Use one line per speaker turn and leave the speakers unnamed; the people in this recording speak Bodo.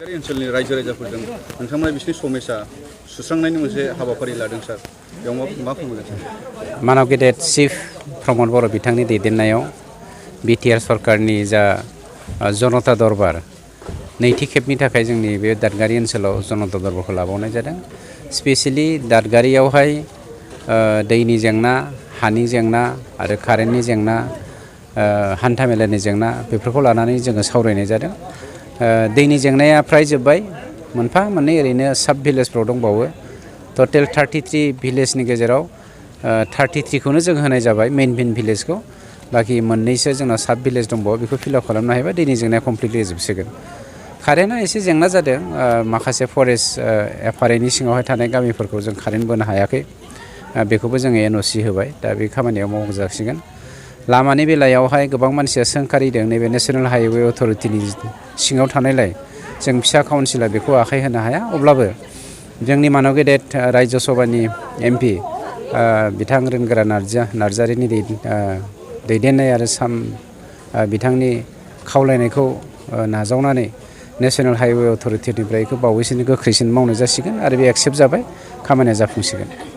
ओनसोलनि रायजो राजाफोरजों नोंथांमोना बिसोरनि समस्या सुस्रांनायनि मोनसे हाबाफारि लादों सार बेयाव मा फोरमायगोन सार?
मानव गेदेर चिफ प्रमद बर' बिथांनि दैदेननायाव बिटिआर सरकारनि जा जनता दरबार नैथि खेबनि थाखाय जोंनि बे दादगारि ओनसोलाव जनता दरबारखौ लाबावनाय जादों। स्पेसियेलि दादगारियावहाय दैनि जेंना, हानि जेंना आरो कारेन्टनि जेंना, हान्था मेलानि जेंना बेफोरखौ लानानै जोङो सावरायनाय जादों। दैनि जेंनाया फ्राय जोब्बाय, मोनफा मोननै ओरैनो साब भिलेजफ्राव दंबावो। टटेल 33 भिलेजनि गेजेराव 33खौनो जों होनाय जाबाय मेइन भिलेजखौ। बाखि मोननैसो जोंना साब भिलेज दंबावो, बेखौ फिलआप खालामनो हायोबा दैनि जेंनाया कमप्लिटलि जोबसिगोन। कारेन्टआ एसे जेंना जादों, माखासे फरेस्ट एफआरएनि सिङावहाय थानाय गामिफोरखौ जों कारेन्ट बोनो हायाखै, बेखौबो जोङो एनअसि होबाय, दा बे खामानियाव मावजासिगोन। लामानि बेलायावहाय गोबां मानसिया सोंखारिदों, नैबे नेशनेल हाइवे अथरिटिनि सिङाव थानायलाय जों फिसा काउन्सिला बेखौ आखाइ होनो हाया। अब्लाबो जोंनि मानव गेदेर रायजो सभानि एमपि बिथां रोनगोरा नार्जारिनि दैदेननाय आरो बिथांनि खावलायनायखौ नाजावनानै नेशनेल हाइवे अथरिटिनिफ्राय बेखौ बावैसोनि गोख्रैसिन मावनाय जासिगोन आरो बे एक्सेप्ट जाबाय, खामानिया जाफुंसिगोन।